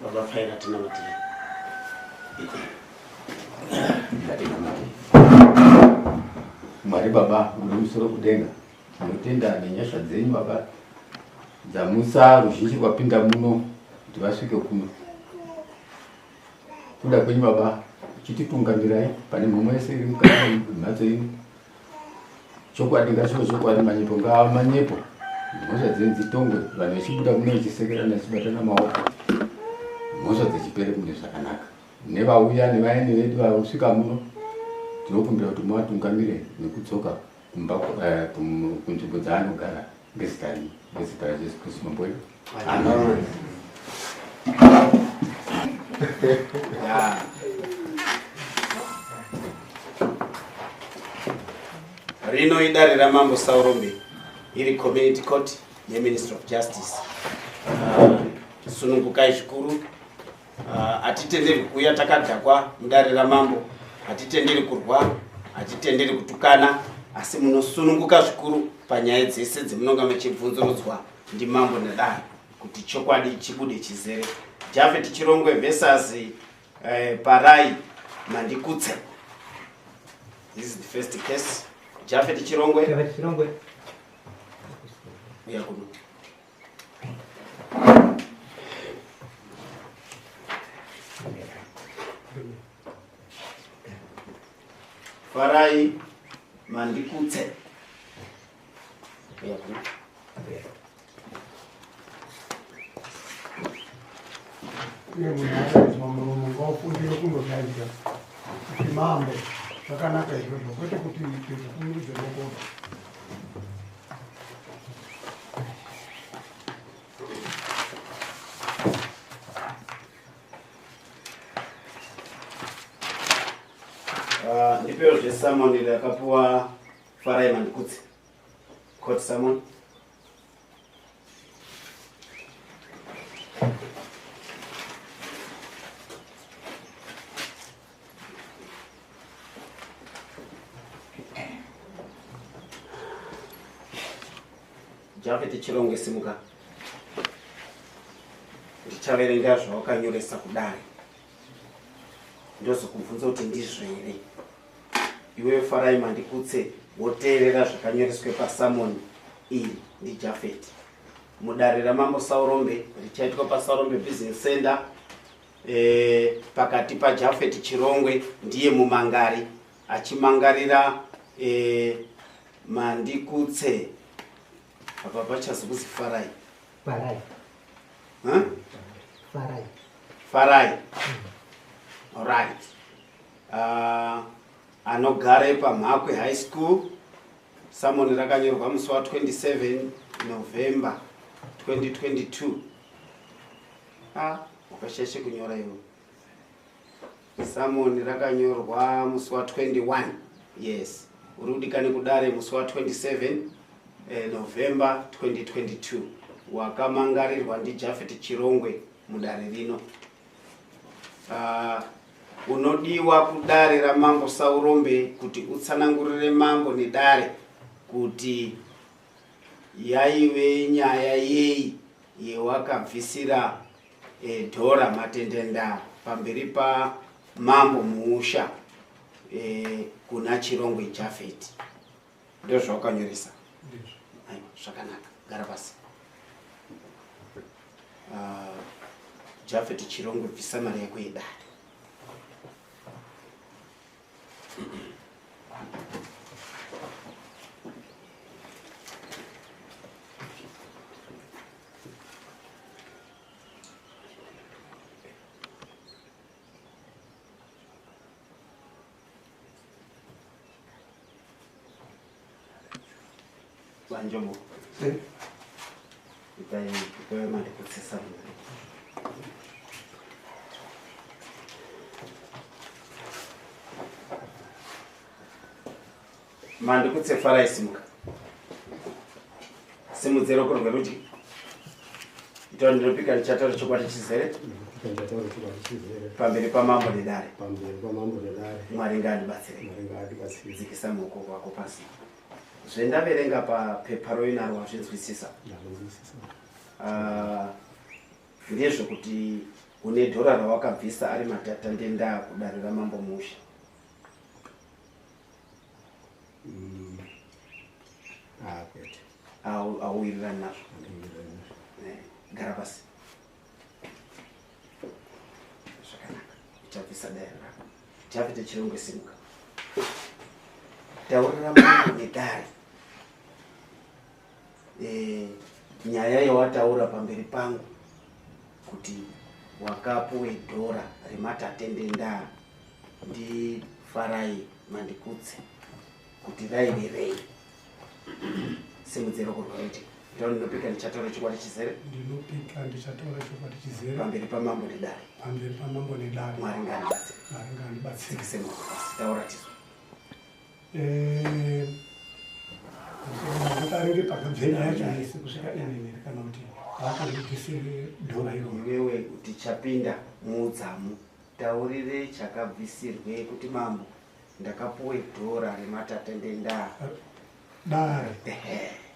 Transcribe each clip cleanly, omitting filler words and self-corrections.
Baba Faira tinamatire. Ngatinamate. Mwari Baba muri musoro kudenga, tinotenda nenyasha dzenyu Baba dzamusa ruzhinji rwapinda muno kuti vasvike kuno. Kuda kwenyu Baba chititungamirai pane mhomho yese iri mukati memhatso ino. Chokwadi ngachive chokwadi, manyepo ngaava manyepo. Mhosva dzenyu dzitongwe, vanhu vachibuda muno vachisekerana vachibatana maoko, mhosva dzichipere mune zvakanaka. Nevauya nevaeni vedu vasvika muno, tinokumbira kuti muvatungamire nekudzoka kumba kunzvimbo dzaanogara ngezita renyu, ngezita raJesu Kristu Mambo wedu. Amen. Yeah. Rino idare raMambo Saurombe iri community court yeMinistry of Justice. Sunungukai zvikuru. Hatitenderi kuuya takadhakwa mudare ramambo, hatitenderi kurwa, hatitenderi kutukana, asi munosununguka zvikuru panyaya dzese dzemunonga muchibvunzurudzwa ndimambo nedare kuti chokwadi chibude chizere. Japhet Chirongwe versus Parai Mandikutse. This is the first case. Japhet Chirongwe. Japhet Chirongwe. Uya kuno. Farai Mandikutse. Uya kuno. Uye munhu akaidzwa muromo ngaufundire kundodaidza kuti mambo zvakanaka izvozvo kwete kuti tezvikumurudze ruoko. Ndipewo zvesamoni rakapuwa Farai Mandikutse. Court summon. Japhet Chirongwe simuka. Ndichaverenga zvawakanyoresa kudare. Ndozokubvunza kuti ndizvo here. Iwewe Farai Mandikutse woteerera zvakanyoreswe pasamoni iri ndiJafeti mudare raMambo Saurombe richaitwa paSaurombe Business Center pakati paJafeti Chirongwe ndiye mumangari achimangarira Mandikutse. Apa pachazokuzi Farai. Farai. Huh? Farai. Farai. All right. Anogare paMhakwe High School. Samoni rakanyorwa musi wa 27 November 2022. Wakashaishe kunyora iwe. Samoni rakanyorwa musi wa 21. Yes. Uri kudikane kudare musi wa 27 November 2022. Wakamangarirwa ndiJafet Chirongwe mudare rino. Unodiwa kudare raMambo Saurombe kuti utsanangurire mambo nedare kuti yaive nyaya yei yewakabvisira dhora matendenda pamberi pamambo Muusha kuna Chirongwe Japhet. Ndozvawakanyoresa? Aiwa, zvakanaka. Gara pasi. Japhet Chirongwe, bvisa mari yako yedare. Banjomo. Ipai ipai mari kutsisa mari. Mandikutse Farai simuka. Simudzero ruoko rwerudyi. Itaura ndinopika ndichataura chokwadi chizere. Ndichataura chokwadi chizere. Pamberi pamambo nedare. Pamberi pamambo nedare. Mwari ngaandibatsire. Mwari ngaandibatsire. Dzikisa muoko wako pasi. Zvendaverenga papepa roinaro wazvinzwisisa? Ndazvinzwisisa. Ndezvekuti Une dhora rawakabvisa ari matata ndendaa kudare raMambo Musha. Ah, kwete. Auwirirani nazvo. Eh, gara pasi. Zvakanaka. Uchabvisa dare rako. Chafite chirongwe simuka. Taurira mambo nedare. Eh, nyaya yawataura pamberi pangu kuti wakapuwe dhora rematatende ndaa ndiFarai Mandikutse kuti raive rei. Simudzira kurwa kuti taura, ndinopika ndichataura chokwadi chizere. Ndinopika ndichataura chokwadi chizere. Pamberi pamambo nedare. Pamberi pamambo nedare. Mwari ngaandibatsire. Mwari ngaandibatsire. Tsikise maoko pasi, taura tizwe. Paringe pakabve nyaya yacho yese kusvika inini kana kuti paakandibvisire dhora iroro? Iwewe tichapinda muudzamu, taurire chakabvisirwe kuti mambo ndakapuwe dhora rematatende ndaa. Dare,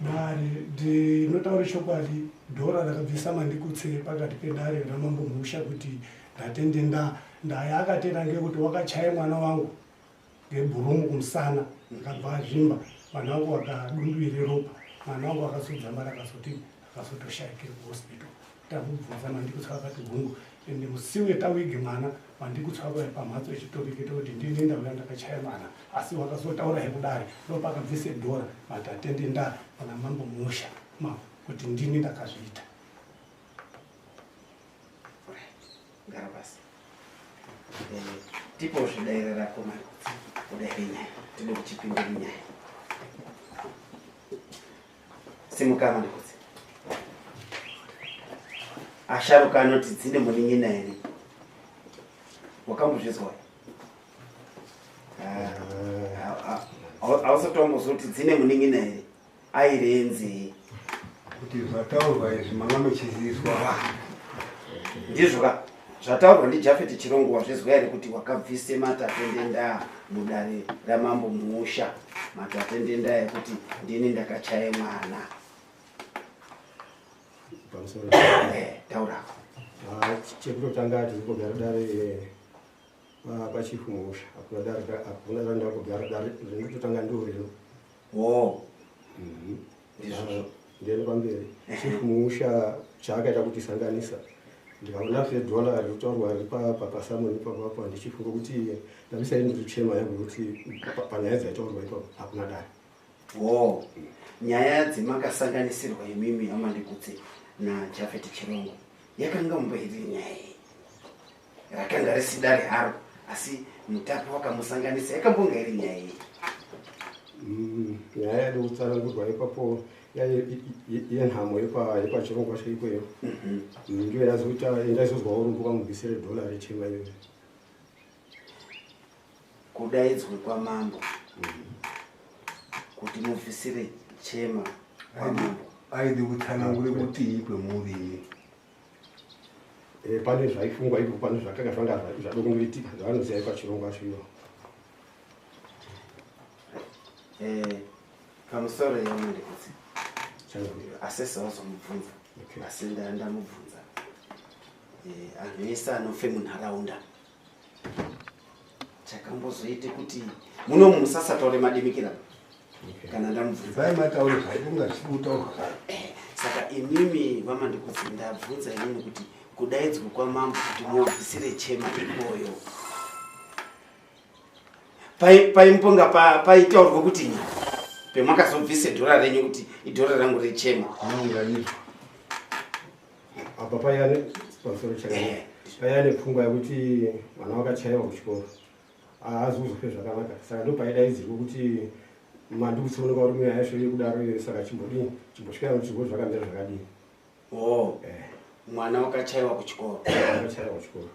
dare, ndinotaura chokwadi. Dhora rakabvisa Mandikutse pakati pedare raMambo Musha kuti ndatende nda ndaya akatera ngekuti wakachaya mwana wangu ngebhurumu kumusana, akabva azvimba mwana wangu, akadunduire ropa. Mwana wangu akazodzamara akazoti akazotoshayikira kuhospital. Tamubvunza Mandikutse akati hungu. Ende musi wetawigi mwana, Mandikutse akauya pamhatso echitoreketa kuti ndini ndauya ndakachaya mwana, asi wakazotaura hekudare ndopakabvise dhora matatende nda pana Mambo Musha ma kuti ndini ndakazviita. Gara pasi. Eh, tipo zvidaire rako Mandikutse, udaire nyaya, tide kuchipindira nyaya. Simuka Mandikutse. Asharuka anoti dzine munin'ina here? Wakambozvizwa? Hausati wambozoti dzine munin'ina here airenzei? Kuti zvataurwa izvi manga muchizizwa? Ndizvo ka, zvataurwa ndiJafeti Chirongo wazvizwa here, kuti wakabvise matatende ndaa mudare raMambo Musha, matatende ndaa ekuti ndini ndakachaye mwana? Pamusoro. Eh, taurako. Ah, chekutotanga tirimbogara dare pachifu Musha, hakuna dare, hakuna dare ndakugara, dare rinototanga ndo rino. Wo, ndizvozvo. Ndiyeni pamberi, chifu Musha chaakaita kuti sanganisa, ndikaona fedhola rinotaurwa riri pasamoni ipapo, ndichifunga kuti ndabisa ini ndikuchema yangu yekuti panyaya dzaitaurwa ipapo hakuna dare. Wo, nyaya dzemakasanganisirwa imimi aMandikutse naJafeti Chirongo yakanga mboiri nyaya iyi, rakanga risi dare haro, asi mutapi wakamusanganisa, yakambonga iri nyaya iyi? Nyaya yade kutsanangurwa ipapo yenhamo yepachirongwa chaikweyo, ndiyo yazoita ndaizozwa urumbu kamubvisire dhola rechema iyoyo. Kudaidzwe kwamambo kuti mubvisire chema kwamambo. Aidi kutsanangure kuti kwemuri? Eh, pane zvaifungwa ipo, pane zvakanga zvanga zvada kundoitika zvavanoziva pachirongwa cho ivo. Eh, pamusoro yaMandikutse. Changamire. Asese wazomubvunza. Okay. Asi ndamubvunza. Eh, anhu ese anofe munharaunda, chakambozoite kuti muno musasataure madimikira kana ndamubvunza. Vai mataure zvaikunga zvisiri kutaurwa. Eh, saka imimi vaMandikutse, ndabvunza imimi kuti kudaidzwa kwamambo kuti mubvisire chema ikoyo paimbonga paitaurwa kuti nya pemakazobvise dhora renyu kuti idhora rangu rechema? Maunganidzwa. Apa paiva pamusoro chakaipa. Paiva nepfungwa yekuti mwana wakachaiwa kuchikoro haazi kuzofe zvakanaka, saka ndo paidaidzirwa kuti Mandikutse unonga uri munyaya yacho yekudaro iyoyo, saka chimbodini, chimbosvika kuti zviko zvakamira zvakadini. Oh. Eh. Mwana wakachaiwa kuchikoro. Wakachaiwa kuchikoro.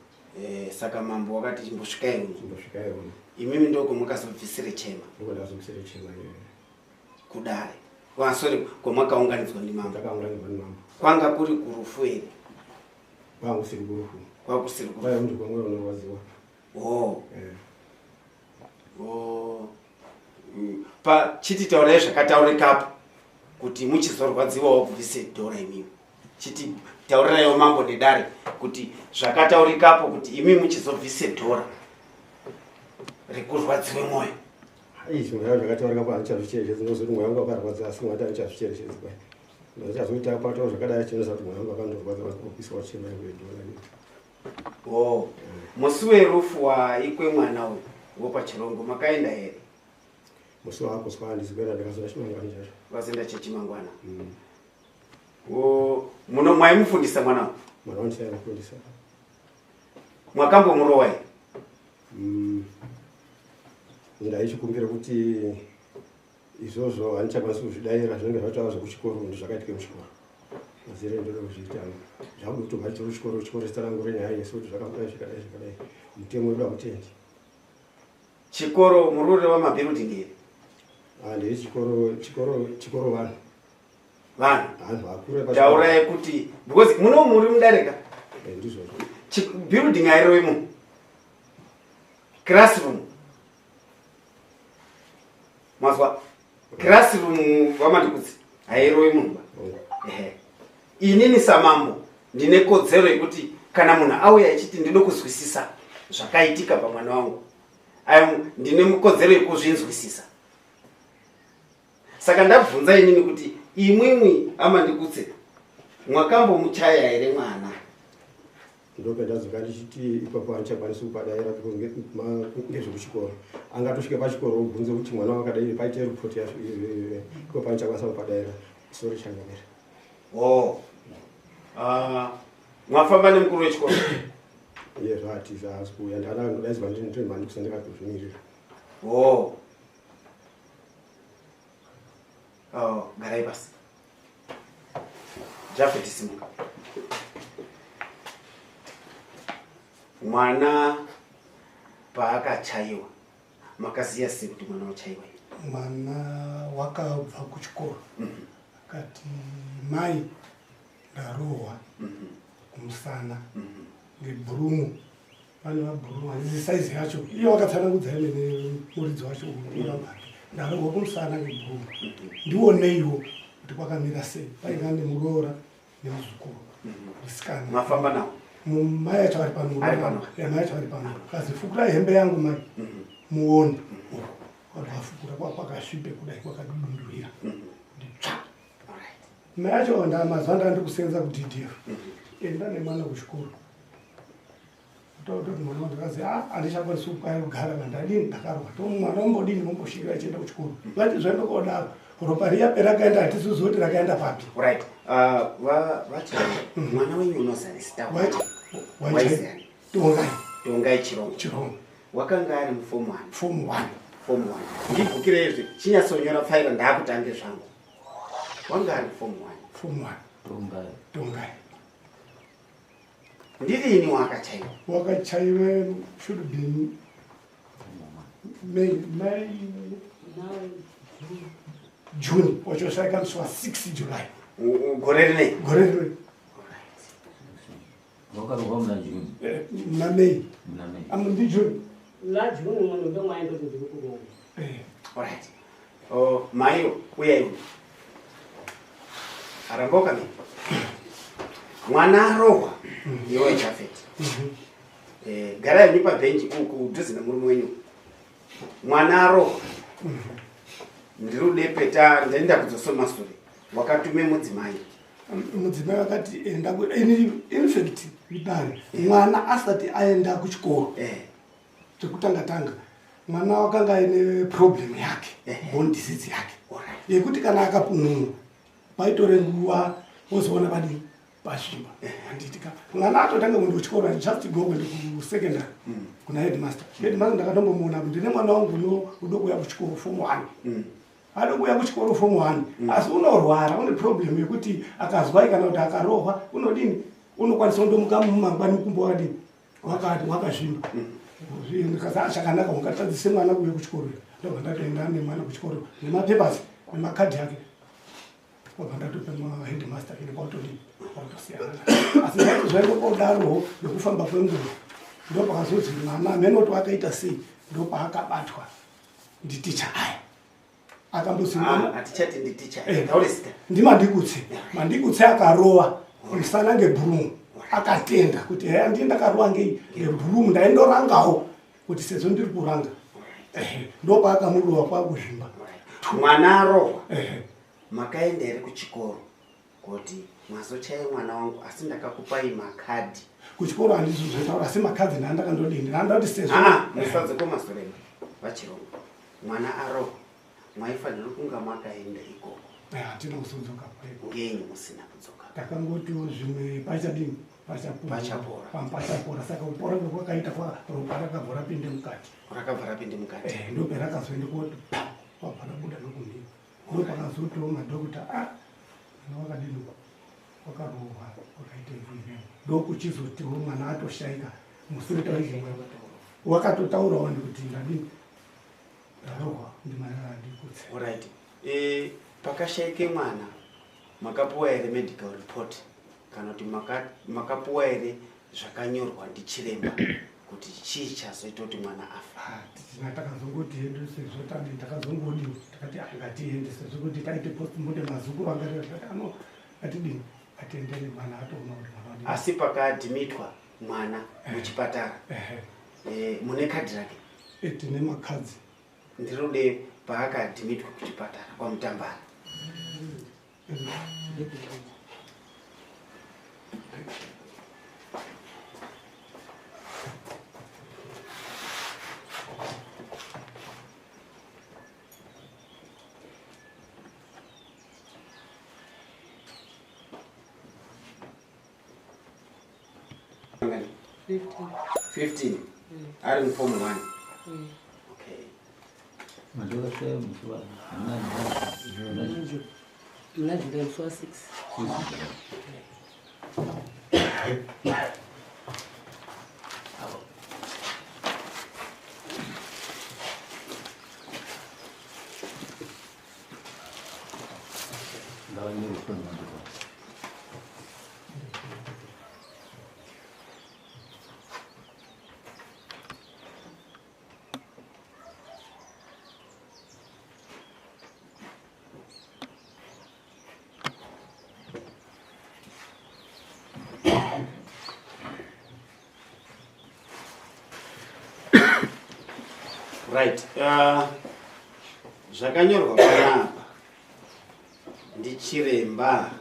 Eh, saka mambo wakati chimbosvikai uno. Chimbosvikai uno. Imimi ndokwamukazobvisire chema? Ndiko ndazobvisire chema iyoyo. Kudare, sorry, kwamakaunganidzwa ndimambo? Takaunganidzwa ndimambo. Kwanga kuri kurufu here? Kwanga kusiri kurufu. Kwakusiri kurufu. Kwaiva kuti kwamwe unorwadziwa. Oh. Eh. Oh. Pa chiti taurai zvakataurikapo kuti muchizorwadziwawo kubvise dhora imimi. Chiti tauriraiwo mambo nedare kuti zvakataurikapo kuti imi muchizobvise dhora rekurwadziwe mwoyo. Ai, zvimwe zvacho zvakataurika pa handichazvicherechedzi, ndozoti mwoyo wangu wakarwadza asi mwati handichazvicherechedzi kwai. Ndichazoita patawo zvakadai chinoza kuti mwoyo wangu wakandorwadza wakupisa wachema ngedhora. Oh, musi werufu waikwe mwana uyu wopachirongo makaenda here? Musi waakoswa handizi kuenda, ndakazoenda chimangwana chacho. Vazoenda chechimangwana. Oh, muno mwaimufundisa mwana uyu? Mwana wangu ndichaimufundisa. Mwakambomurowa here? Ndaichikumbira kuti izvozvo handichakwanisi kuzvidaira, zvinenge zvatava zvekuchikoro, ndi zvakaitika muchikoro. Mazire ndoda kuzviita zvakuda kuti mharidzo kuchikoro, chikoro chitsanangure nyaya yese kuti zvakadai zvakadai zvakadai, mutemo wedu hamutendi. Chikoro muri kureva mabuilding here? Ah, ndei chikoro, chikoro, chikoro vanhu. Vanhu. Vanhu vakuru vepachikoro. Taurai kuti because muno muri mudarika. Ndizvozvo. Building hairovi munhu. Classroom. Mazwa classroom vaMandikutsi hairovi munhu ba. Ehe. Inini samambo ndine kodzero yekuti kana munhu auya achiti ndinoda kuzwisisa zvakaitika pamwana wangu, ndine kodzero yekuzvinzwisisa. Saka ndabvunza inini kuti imwimwi aMandikutse mwakambomuchaya here mwana? Ndopendadzoka ndichiti ipapo handichakwanisi kupadaira ngezvekuchikoro. Angatosvike pachikoro obvunze kuti mwana wakadai, paite ripoti yacho, ipapo handichakwanisa kupadaira. Sorry changamire. Oh. Mwafamba nemukuru wechikoro? Iye zvaatiza haasi kuuya, ndakadaidzwa ndiri Mandikusa ndikatozvimirira. Oh. Oh, garai pasi. Jafet simuka. Mwana paakachaiwa makaziya sei kuti mwana wachaiwa? Mwana wakabva kuchikoro akati mai ndarohwa kumusana ngebhurumu. Pane mabhurumu handizi saizi yacho iye wakatsanangudza imene muridzi wacho unoramba ndarohwa kumusana ngebhurumu, ndioneiwo kuti kwakamira sei. Painga nemuroora nemuzukuru musikana. Mafamba nawo? Mai acho ari pano. Ari pano. Mai acho ari pano. Kazi fukurai hembe yangu mai muone. Vafukura kwakasvipe kudai kwakadudundurira nditsva. Mai acho mazuva ndanga ndikusenza kuDDF, enda nemwana kuchikoro. Tototi mwana wangu ndakazi handichakwanisi kugara vandadini ndakarwa. To mwana umbodini umboshingira achienda kuchikoro. Vati zvaenda kodaro ropa riya perakaenda hatisizivi kuti rakaenda papi. Right. Vacha mwana wenyu unozani zita? Waizani? Tongai. Tongai Chirongo. Chirongo. Wakanga ari muform 1. Form 1. Form 1. Ndibhukire izvi chinyatsonyora pfaira ndaakutange zvangu. Wanga ari form 1. Form 1. Tongai. Tongai. Ndirini wakachaiwa? Wakachaiwa should be May, May, June. Wachoshaika musi wa 6 July. Gore rinei? Gore rinei. Wakarohwa muna June. Muna May. Muna May. Amu ndi June. Muna June munhu ndomwaindoti ndiri kurohwa. Alright. Oh, maiyo uyai. Aramboka mi. Mwana arohwa iwe Jafet. Garai henyu pabhenji kudhuze nemurume wenyu. Mwana arohwa. Ndiri kudepeta ndaenda kudzosoma sure. Wakatume mudzimai. Mudzimai akati enda in fact mudare mwana asati aenda kuchikoro. Chekutanga tanga mwana wakanga aine problem yake, bone disease yake yekuti kana akapununwa paitore nguva wozoona padii pasvimba. Handitika mwana atotanga kuenda kuchikoro, just go kuenda kusecondary kuna headmaster. Headmaster ndakatombomuona ndine mwana wangu udo kuuya kuchikoro form 1. Ade kuuya kuchikoro form 1 asi unorwara, une problem yekuti akazwai kana kuti akarohwa unodini, unokwanisa kundomuka mumangwani mukumbo wakadini wakati wakazvimba. Ndikazi chakanaka ungatadzise mwana kuuya kuchikoro. Ndobva ndatoenda nemwana kuchikoro nemapapers nemakadhi ake, wabva ndatopa maheadmaster ine kwautodini kwautosiyana. Asi zvaiti zvaingokodarowo nekufamba kwenguva ndopakazonzi mwana amenoti akaita sei, ndopaakabatwa nditicha aya akambozi Hatichati nditicha. Taure zita. NdiMandikutse. Mandikutse akarova Musana ngebhurumu. Akatenda kuti heya ndiye ndakarova ngei ngebhurumu ndaindorangawo kuti sezvo ndiri kuranga. Ehe, ndopaakamurova kwakuzvimba. Mwana arohwa. Makaenda here kuchikoro kuti mwazochaya mwana wangu asi ndakakupai makadhi? Kuchikoro handizvo zvaitaura asi makadhi ndandakandodini ndandati sezvo Ah, musadze komasorema vachirongo mwana arohwa mwaifanira kunga makaenda ikoko. Hatina kuzodzoka kwaiko. Ngenyi musina kudzoka? Takangotiwo zvimwe pachadini pachapora. Pachapora saka kupora kwakaita kwa ropa rakabva rapinde mukati. Rakabva rapinde mukati. Ndoperakazoenda koti pa kwabva rabuda nokumhiri. Ndopakazotiwo madhokota a mwana wakadini wakarohwa wakaita izvozvo. Ndokuchizotiwo mwana atoshaika musi wetaizvo wakatotaurawo ndikuti ndadini ndarohwa ndimandikutse. Alright. Pakashaike mwana makapuwa here medical report kana kuti makapuwa here zvakanyorwa ndichiremba kuti chii chazoita kuti mwana afa? Titina takazongoti hedu sezvo tadi takazongodiwa takati ngatiende sezvo kuti taite postmortem mazukuru anga takati ano atidini atiendere mwana atoona kuti mwana wadini. Asi pakaadhimitwa mwana muchipatara mune kadhi rake? Tine makadzi. Ndirode paakaadhimitwa kuchipatara kwaMutambara. 15. Ari muform 1. Okay. Mandokashaya musi wa muna July musi wa 6. Right. Zvakanyorwa panapa ndichiremba.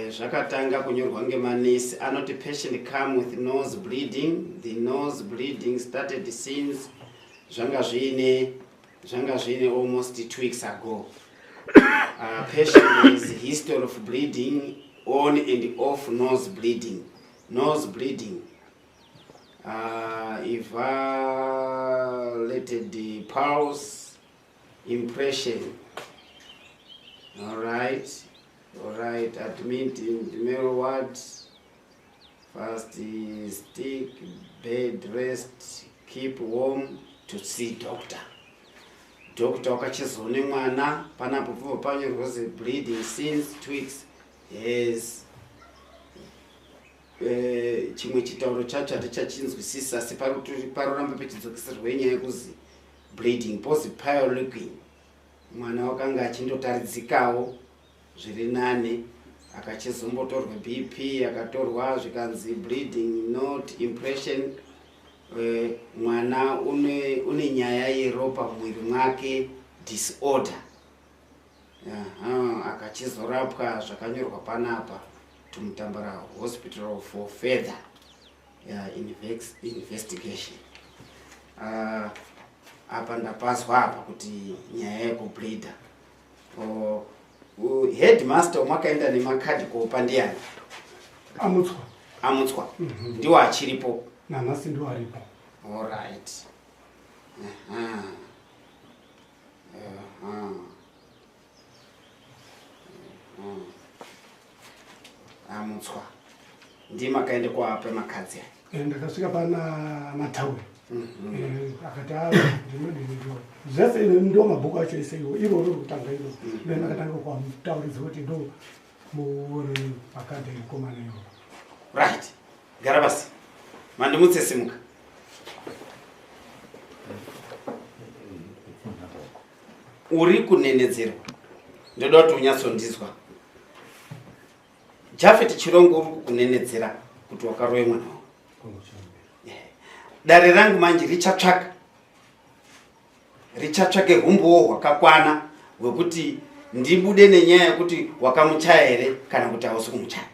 Zvakatanga kunyorwa ngemanesi anoti patient come with nose bleeding. The nose bleeding started since zvanga zviine almost 2 weeks ago. Patient has history of bleeding on and off nose bleeding. Nose bleeding. Evaluated the pulse impression. All right. All right, admit in the male ward, first stick, bed rest, keep warm to see doctor. Doctor wakachizone mwana, panapo pfupo panyorwa kunzi bleeding since 2 weeks has chimwe chitauro chacho hatichachinzwisisa asi paroramba pechidzokeserwa nyaya yekuzi bleeding pozi pale looking. Mwana wakanga achindotaridzikawo zviri nane akachizombotorwa BP akatorwa zvikanzi bleeding not impression. Mwana une nyaya yeropa mumwiri mwake disorder. Akachizorapwa zvakanyorwa panapa to Mutambara Hospital for further investigation. Apa ndapazwa apa kuti nyaya yekubleeder. Headmaster wamakaenda nemakadhi kopa ndiani? Amutswa. Amutswa. Ndiwo achiripo. Nanhasi ndiwo aripo. All right. Amutswa. Ndiye makaenda kuapa makadzi aya? Ndakasvika pana Matawe. Akati ndinodini ndo. Zvese ndo mabhuku acho ese iwo. Iroro rokutanga iro. Ndo ndakatanga kuamutauridza kuti ndo muone makadhi emukomana iwo. Right. Gara basi. Mandimutse simuka. Uri kunenedzerwa. Ndoda kuti unyatsondizwa. Jafet Chirongo uri kukunenedzera kuti wakarove mwana wangu. Dare rangu manje richatsvaka richatsvake humbowo hwakakwana hwekuti ndibude nenyaya yekuti wakamuchaya here kana kuti hausi kumuchaya.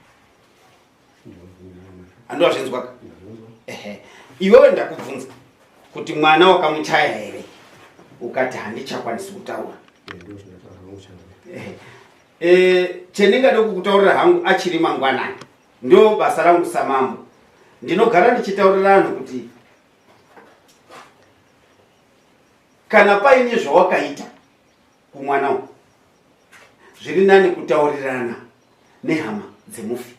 Andowazvinzwaka? Ehe. Iwewe ndakubvunza kuti mwana wakamuchaya here ukati handichakwanisi kutaura. E, chendingade kukutaurira hangu achiri mangwanani ndo basa rangu samambo ndinogara ndichitaurira vanhu kuti kana paine zvawakaita kumwana uyu zviri nani kutaurirana nehama dzemufi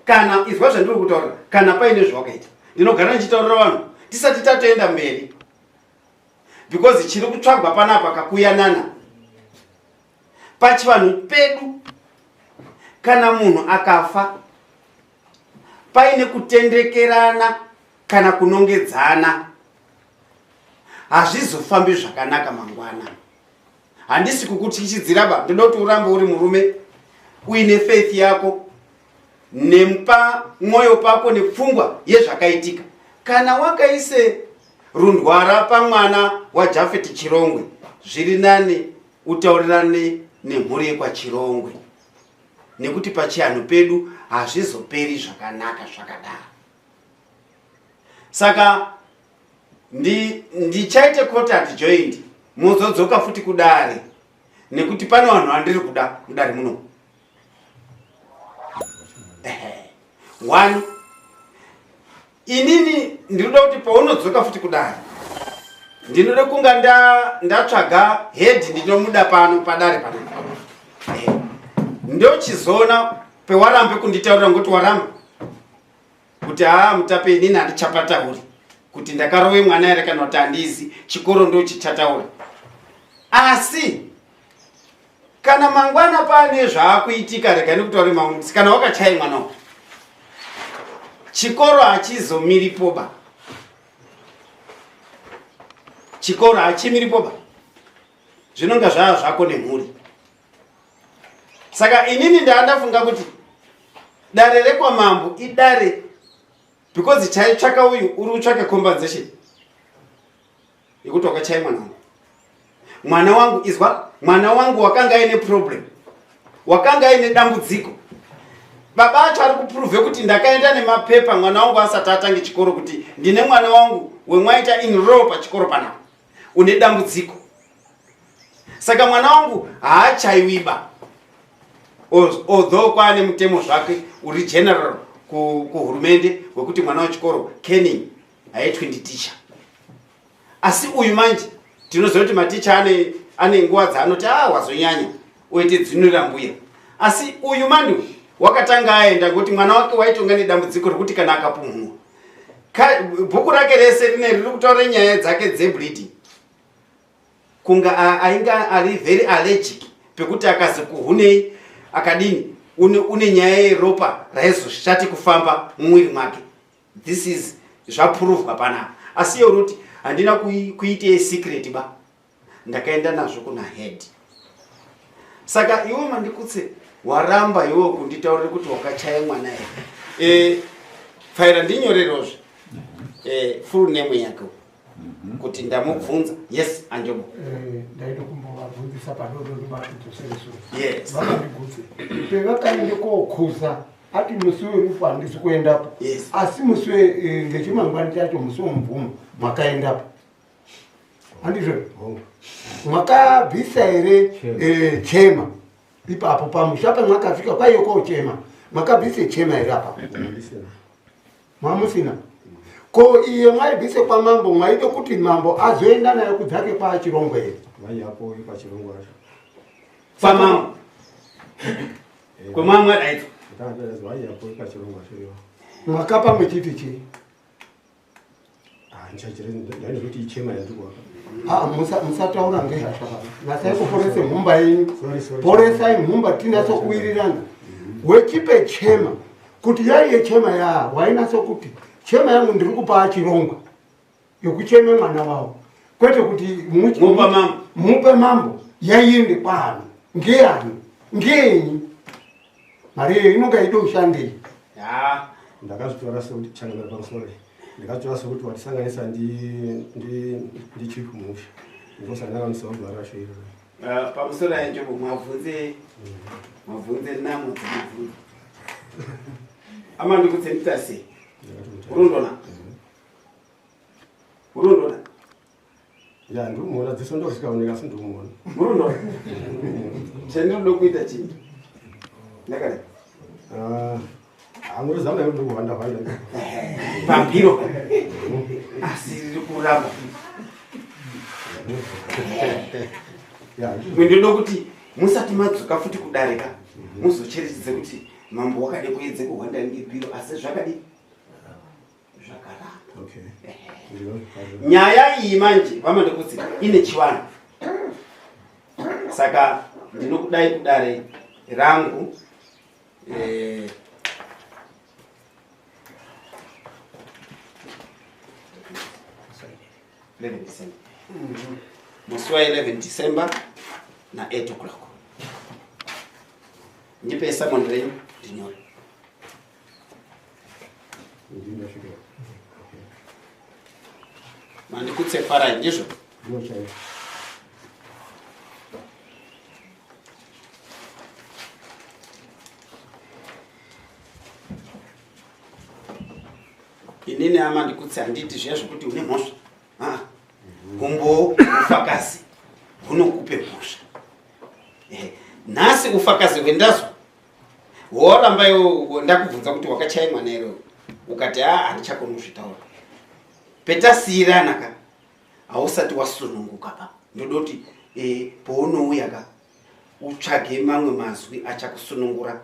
kana izwa zvandiri kutaurira kana paine zvawakaita ndinogara ndichitaurira vanhu tisati tatoenda mberi because chiri kutsvagwa panapa kakuyanana pachivanhu pedu kana munhu akafa paine kutendekerana kana kunongedzana hazvizofambi zvakanaka mangwana handisi kukutyisidzira ba ndoda kuti urambe uri murume uine faith yako nempa mwoyo pako nepfungwa yezvakaitika kana wakaise rundwara pamwana wajafeti chirongwe zviri nani utaurirane nemhuri yekwachirongwe nekuti pachianhu pedu hazvizoperi zvakanaka zvakadaro saka ndichaite ndi court adjoined mozodzoka futi kudare nekuti pane vanhu vandiri kuda mudare muno one inini ndinoda kuti paunodzoka futi kudare ndinoda kunga ndatsvaga head ndinomuda pano padare pano ndochizoona pewarambe kunditaurira ngokuti waramba kuti haa mutape inini handichapatauri kuti ndakarove mwana here kana kuti handizi chikoro ndochichataura asi kana mangwana pane zvaakuitika rega ndikutaure mamwe kana wakachaye mwana uyu chikoro hachizomiripoba chikoro hachimiripoba zvinonga zvaa zvako nemhuri saka inini ndaandafunga kuti dare rekwamambo idare because chaitsvaka uyu uri kutsvaka compensation yekuti wakachaya mwana wangu mwana wangu izwa mwana wangu wakanga aine problem wakanga aine dambudziko baba acho ari kuprove kuti ndakaenda nemapepa mwana wangu asati atange chikoro kuti ndine mwana wangu wemwaita inroll pachikoro panapa une dambudziko saka mwana wangu haachaiwiba although kwaane mutemo zvake uri general kuhurumende wekuti mwana wechikoro caning haitwi nditicha asi uyu manje tinoziva kuti maticha ane ane nguva dzaanoti a ah, wazonyanya oite dzinura mbuya asi uyu mandi wakatanga aenda ngokuti mwana wake waitonga nedambudziko rekuti kana akapumhunwa bhuku rake rese rine riri kutaura nyaya dzake dzebleeding kunga ainge ari very allergic pekuti akazi kuhunei akadini une, une nyaya yeropa raizoshati kufamba mumwiri mwake this is zvapuruvwa panapa asi iyo ruti handina kuite secret ba ndakaenda nazvo kuna head saka iwe mandikutse waramba iwe kunditaurira kuti wakachaya mwana here e, pfaira ndinyorerozve e, full name yake kuti ndamubvunza yes anjobo eh, ndaida kumbovabvunzisa padodori vatidzosere sure yes vakandigutse pevakaende kokhuza ati musi werufu handisi kuendapo yes. asi musi eh, ngechimangwani chacho musi womubvumo makaendapo handizvo mwakabvisa here eh, chema ipapo pamusha pamwakasvika kwaiye kochema mwakabvise chema here apapo mamusina ko iye mwaibvise kwamambo mwaite kuti mambo azoenda nayo kudzake kwachirongo here kwamambo kwemamwe adaidzwa mwakapa muchiti chii Ah, musataura ngehasha baba nasai kuporese mhumba yenyu poresai mhumba tinatso kuwirirana wechipe chema kuti yaiye chema yaa wainatso kuti chema yangu ndiri kupa achirongwa yokucheme mwana wavo kwete kuti mupe mambo yaiende kwaani ngeyani ngenyi. Mari iyoyo inonga ide ushandei? Ha, Ndakazvitora sekuti changamira pamusoro, ndakazvitora sekuti watisanganisa ndi ndi ndi chief Musha, ndosaka ndakanisawo mari racho iroro. Ah, pamusoro ayenjobo mabvunze mabvunze namo dzemabvunze amandikutse nditase urundona urundona. Ya, ndikumuona, dziso ndorisikaoneka, asi ndikumuona. Urundona chandinoda kuita chinhu ndakadai. Angorozama yekuti ndikuhwanda hwanda pambiro, asi riri kuramba. Ya. Ndinoda kuti musati madzoka futi kudarika, muzocherechedze kuti mambo wakade kuedze kuhwanda ngebhiro, asi zvakadi zvakaramba. Okay. Nyaya iyi manje vamandikutsi ine chivanhu, saka ndinokudai kudare rangu 11 December, musi wa 11 December na 8 o'clock. Ndipe summon renyu ndinyore. Ndinasvika. Mandikutse Farai, ndizvo? Ndino chaizvo. Inini ama ndikutse handiti zviya zvokuti une mhosva. Ah, humbowo ufakazi hunokupe mhosva. Nhasi ufakazi hwendazwa woramba iwe, ndakubvunza kuti wakachaya mwana here, ukati a handichakoni kuzvitaura. Petasiyirana ka, hausati wasununguka pa. Ndoda kuti pounouya ka, utsvage mamwe mazwi achakusunungura.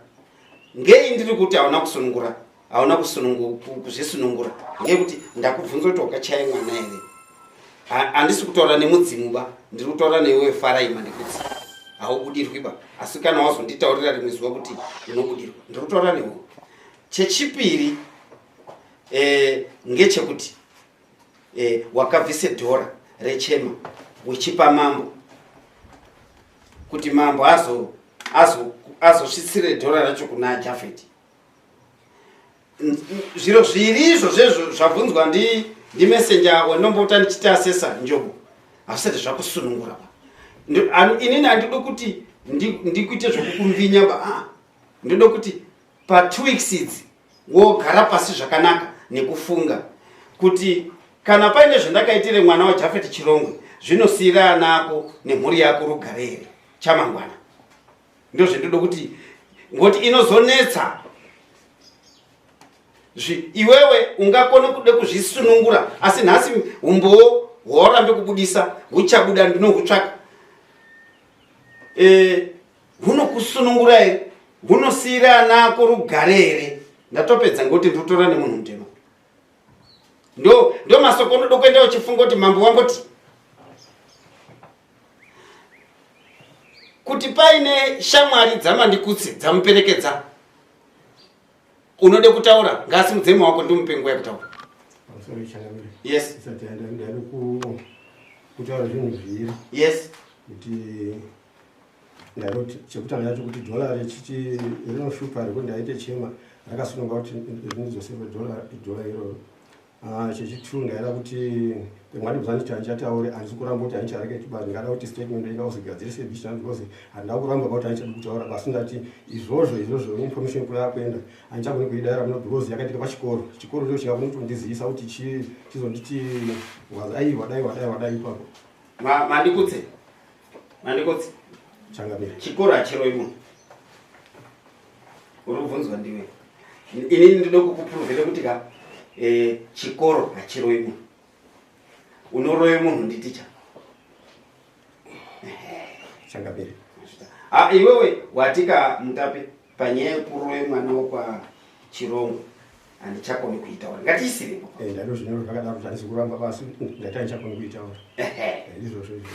Ngei ndiri kuti hauna kusunungura, hauna kuzvisunungura? Ngekuti ndakubvunza kuti wakachaya mwana here. Handisi kutaura nemudzimu ba, ndiri kutaura newe Farai Mandikutsi. Haubudirwi ba, asi kana wazonditaurira rimwe zuva kuti unobudirwa, ndiri kutaura newe. Chechipiri ngechekuti wakabvise dhora rechema uchipa mambo kuti mambo azosvitsire dhora racho kuna Jafeti. Zviro zviri izvo zvezvo zvabvunzwa ndimessenger wandinombota ndichiti asesa njobo, hazvisati zvakusunungura ba. Inini handidi kuti ndikuite zvekukumvinya ba. Ah, ndinoda kuti pa 2 weeks idzi wogara pasi zvakanaka nekufunga kuti kana paine zvandakaitire mwana waJafeti Chirongwe, zvinosiyira ana ako nemhuri yako rugare here chamangwana. Ndo zvendinoda kuti, ngoti inozonetsa. Iwewe ungakone kude kuzvisunungura, asi nhasi umbowo hwawarambe kubudisa huchabuda, ndinohutsvaka. Hunokusunungura here? Hunosiyira ana ako rugare here? Ndatopedza, ngoti ndinotora nemunhu mutema. Ndo masoko unoda kuenda uchifunga kuti mambo wamboti kuti paine shamwari dzamandikutsi dzamuperekedza. Unode kutaura, ngasimudze maoko ndimupe nguva yekutaura. Pamusoro, changamire. Yes. Isati ndada kutaura zvinhu zviviri. Yes. Kuti ndairoti chekutanga chacho kuti dhola rechiti rinoshupa rekuti ndaite chema rakasununga kuti rinidzoserwe dhola iroro. Ah, chechitu ndaida kuti mwandibvunza nditi handichatauri, handisi kuramba kuti handichareketi, but ndingada kuti statement inga uzigadzirise bichana, because handina kuramba kuti handichadi kutaura, basi ndati izvozvo information kuya kuenda handichagoni kuidaira muno because yakaitika pachikoro. Chikoro ndo chingagoni kutondizivisa kuti chizonditi wadai wadai wadai wadai ipapo. Mandikutse, Mandikutse. Changamire. Chikoro hachiroi munhu. Uri kubvunzwa ndiwe. Inini ndinoda kukupuruvhera kuti ka chikoro hachiroi munhu. Unoroye munhu nditicha. Changamire. Ah, iwewe watika mutape panyaya yekuroye mwana wokwa Chirongo, handichakoni kuitaura, ngatiisirepo. Ndado zvinyoro zvakadaro kuti handisi kuramba, basi ndati handichakoni kuitaura. Izvozvo izvozvo.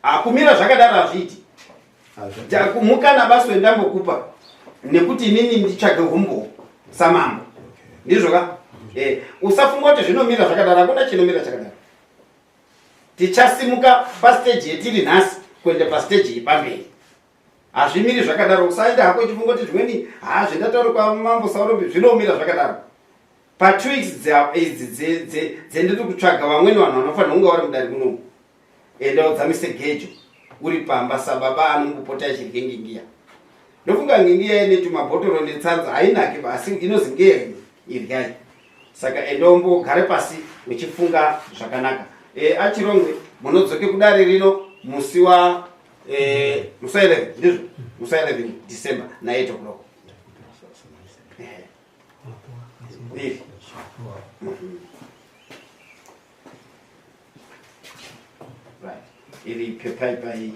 Akumira zvakadaro hazviiti. Mukana basi wendambokupa nekuti inini nditsvage humbowo samambo, ndizvo ka? Usafunga kuti zvinomira zvakadaro, hakuna chinomira chakadaro. Tichasimuka pastage yetiri nhasi kuenda pastage yepamberi. Hazvimiri zvakadaro. Usaenda hako uchifunga kuti zvimweni haa zvendataura kwamambo Saurombe zvinomira zvakadaro. Pa 2 weeks idzi dzendiri kutsvaga vamweni vanhu vanofanira kunge vari mudare munomu. Enda udzamise gejo uri pamba sababa anombopota achirye ngingiya. Ndofunga ngingiya ine tumabhotoro netsanza hainaki asi inozi ngeya iryai. Saka enda umbogare pasi uchifunga zvakanaka. E, achirongwe munodzoke kudare rino musi wa e, musi wa 11 ndizvo musi wa 11 December na 8 o'clock. Iri. Right. Iri pepa ipai.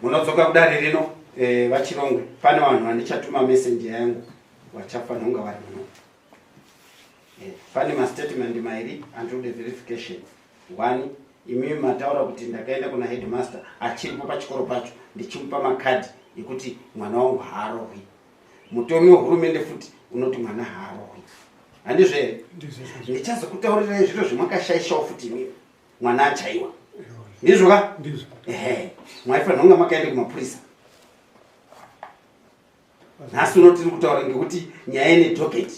Munodzoka kudare rino eh, vachirongwe pane vanhu vandichatuma messenger yangu vachafanira kunga vari muno. Eh, pane mastatement mairi andinoda verification. One, imimi mataura kuti ndakaenda kuna headmaster achiripo pachikoro pacho ndichimupa makadhi ekuti mwana wangu haarohwi. Mutomi wehurumende futi unoti mwana haarohwi. Handizvo here? Ndichazokutaurirai zviro zvemakashaishawo futi imimi. Mwana achaiwa. Ndizvo ka? Ndizvo. Ehe. Mwaifanira kunga makaenda kumapurisa. Nhasi uno tiri kutaura ngekuti nyaya ine docket.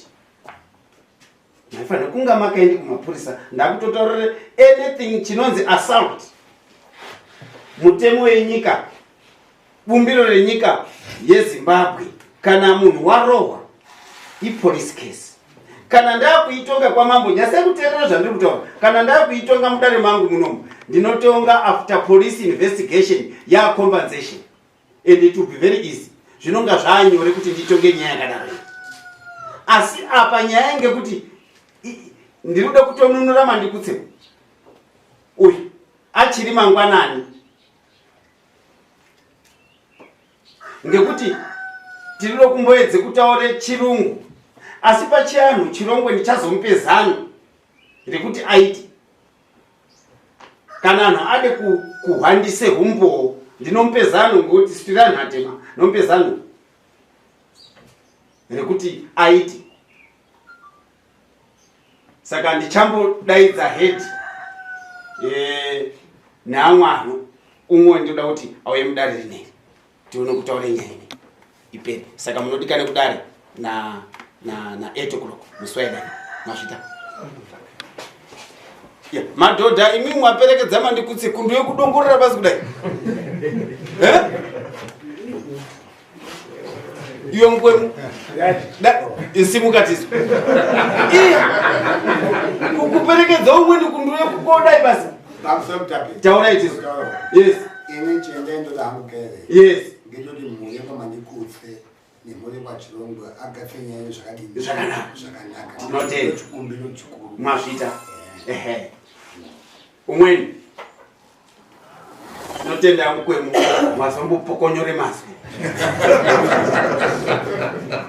Maifanira kunga makaenda kumapurisa. Ndakutotaurira anything chinonzi assault. Mutemo wenyika, bumbiro renyika yeZimbabwe, kana munhu warohwa ipolice case. Kana ndakuitonga kwamambo, nyasai kuteerera zvandiri kutaura. Kana ndakuitonga mudare mangu munomu, ndinotonga after police investigation ya compensation. And it will be very easy. Zvinonga zvaanyore kuti nditonge nyaya yakadaro. Asi apa nyaya ngekuti ndiri kuda kutonunura mandikutse uyu achiri mangwanani ngekuti tiriro kumboedze kutaure chirungu asi pachianhu chirongwe ndichazomupe zano rekuti aite kana anhu ade kuhwandise humbowo ndinomupe zano ngekuti tiri anhu atema ndinomupe zano rekuti aite saka ndichambodaidza head eh, neamwe anhu umwe ndinoda kuti auye mudare rineri tione kutaura nyaya ine ipere saka munodikane kudare na na na 8 o'clock musi waidai mazvita yeah. Madhodha imwi mwaperekedza mandikutse kundu yekudongorera basi kudai eh? Iyo mukwemu isimukatizo kuperekedza umweni kundu yekukodai basi taurai tizo. Yes. Ini chende ndoda hangu kere. Yes. Ngendoti mhuri yekwamandikutse nemhuri yekwachirongwe agatse nyaya zvakadini? Zvakanaka. Zvakanaka. Tinotenda. Chikumbiro chikuru. Mazvita. Ehe. Umweni. Tinotenda mukwemu mazombopokonyore mazwi.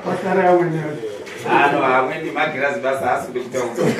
Pasara amweni. Ano amweni magirazi basa haasi kuda kutaura.